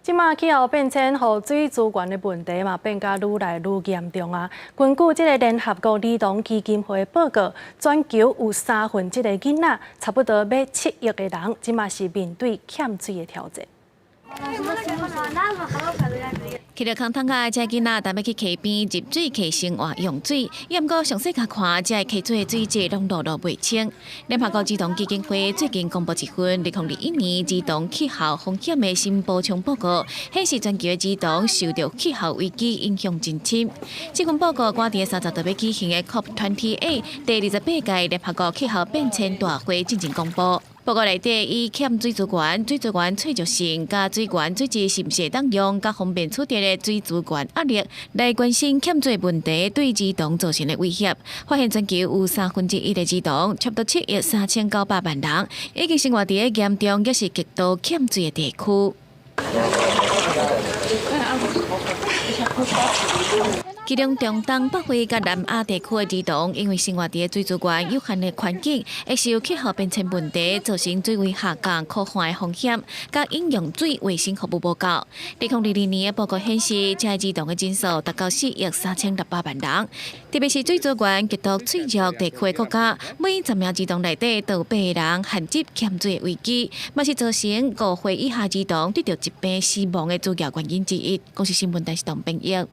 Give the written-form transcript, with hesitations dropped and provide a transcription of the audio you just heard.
這馬氣候變遷，予水資源的問題嘛變甲愈來愈嚴重啊！根據這个聯合國兒童基金會報告，全球有三分之一的囡仔，差不多欲7億个人，這馬是面對欠水的挑戰。去著空桶仔，這囡仔逐擺去溪邊入水溪生活用水，毋過詳細共看，這溪水的水質攏落落袂清。聯合國兒童基金會最近公布一份2021年兒童氣候風險的新補充報告，顯示全球的兒童受著氣候危機影響真深。這份報告趕佇30號欲舉行的 COP28第28屆聯合國氣候變遷大會進前公布。報告內底以欠水資源、水資源脆弱性、佮水源水質是毋是會當用、佮方便取得的水資源壓力，來關心欠水問題對兒童造成的威脅。發現全球有三分之一的兒童，差不多7億3900萬人，已經生活佇嚴重抑是極度欠水的地區。其中，中東、北非佮南亞地區的兒童，因為生活佇水資源有限的環境，會受氣候變遷問題造成水位下降、枯旱的風險，佮飲用水衛生服務無夠。2022年的報告顯示，這兒童的人數達到4億3600萬人，特別是水資源極度脆弱地區的國家，每10名兒童內底都有八個人陷入欠水的危機，嘛是造成5歲以下兒童得著疾病死亡的主要原因之一。公視新聞電視台編譯。